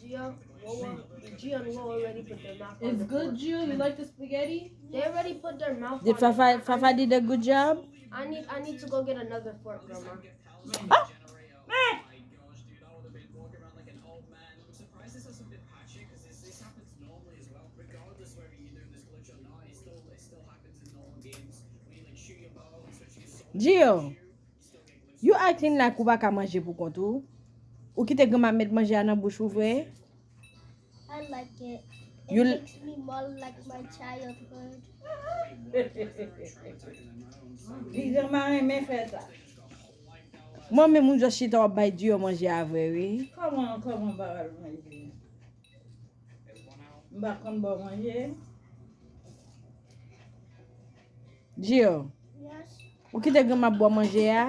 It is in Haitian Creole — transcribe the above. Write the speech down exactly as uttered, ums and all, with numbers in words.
Gio, Wowo, Gio and Wowo already put their mouth on It's the good, fork. Gio. You like the spaghetti? They already put their mouth Did on Fafa it. Fafa did a good job? I need I need to go get another fork, Grandma. Gio, you acting like ou pa ka manje pou kont ou. Ou kite granma met manje a nan bouch ou vre? I like it. It You l- makes me more like my childhood. Li granma renmen fè sa. Mwen menm ou just chita w ap bay Gio manje a vre wi. Kòman kòman ba al manje? M pa konn ba w manje. Gio, Yes. ou kite granma ap ba w manje a?